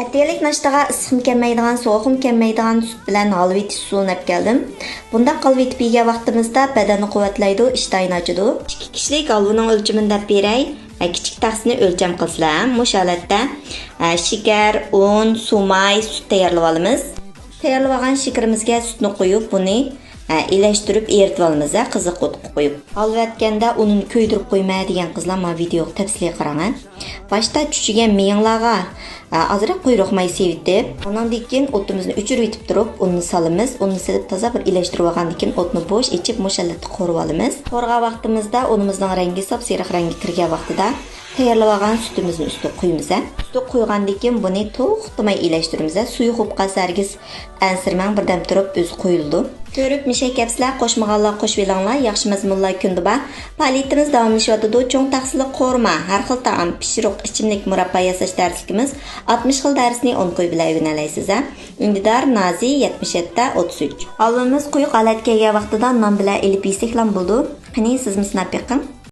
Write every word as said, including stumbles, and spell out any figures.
ئەتىگەنلىك ناشتىغا ئىسسىقمۇ كەلمەيدىغان، سوغۇقمۇ كەلمەيدىغان سۈت بىلەن ھالۋا ئېتىش ئۇسۇلىنى ئەپ كەلدىم. بۇنداق ھالۋا ئېتىپ يېگەن ۋاقتىمىزدا بەدەننى قۇۋۋەتلەيدۇ، ئىشتاينى ئاچىدۇ. ئىككى كىشىلىك ھالۋىنىڭ ئۆلچىمىنى دەپ بېرەي. ھە، كىچىك تەخسىنى ئۆلچەم قىلسىلەر. مۇشۇ ھالەتتە، ھە، شېكەر، ئۇن، سۇماي، سۈت تەييارلىۋالىمىز. تەييارلىۋالغان شېكىرىمىزگە سۈتنى قۇيۇپ، بۇنى، ھە، ئېلەشتۈرۈپ ئېرىتىۋالىمىز، ھە، قىزىق ئوتقا قويۇپ. ھالۋا ئەتكەندە ئۇنىنى كۆيدۈرۈپ قويما دېگەن قىزلار مانا ۋىدېوغا تەپسىلىي قاراڭ، ھە. باشتا چۈچۈگەن مېيىڭلارغا، ھە، ئازراق قۇيرۇق ماي سېلىۋېتىپ، ئۇنىڭدىن كېيىن ئوتىمىزنى ئۆچۈرۈۋېتىپ تۇرۇپ، ئۇننى سالىمىز. ئۇننى سېلىپ تازا بىر ئېلەشتۈرۈۋالغاندىن كېيىن ئوتنى بوش ئېچىپ، مۇشۇ ھالەتتە قورۇۋالىمىز. قورۇغان ۋاقتىمىزدا ئۇنىمىزنىڭ رەڭگى ساپسېرىق رەڭگە كىرگەن ۋاقتىدا تەييارلىۋالغان سۈتىمىزنى ئۈستىگە قۇيىمىز. ئۈستىگە قۇيغاندىن كېيىن بۇنى توختىماي ئېلەشتۈرىمىز. سۇيۇق بولۇپ قالسا ھەرگىز ئەنسىرىمەڭ، بىردەم تۇرۇپ ئۆزى قۇيۇلىدۇ. كۆرۈپ مىشەي كەپسىلەر، قوشمىغانلار قوشۇۋېلىڭلار، ياخشى مەزمۇنلار كۈندە بار. پائالىيىتىمىز داۋاملىشىۋاتىدۇ. چوڭ تەخسىلىك قورۇما، ھەر خىل تائام، پىشۇرۇق، ئىچىملىك، مۇراببا ياساش دەرسلىكىمىز ئاتمىش خىل دەرسنى ئون كوي بىلەن ئۆگىنەلەيسىز. ئۈندىدار نازى يەتمىش يەتتە ئوتتۇز ئۈچ. ھالۋىمىز قويۇق ھالەتكە كەلگەن ۋاقتىدا نان بىلەن ئېلىپ يېسەكلا بولىدۇ. قېنى، سىزمۇ سىناپ بېقىڭ.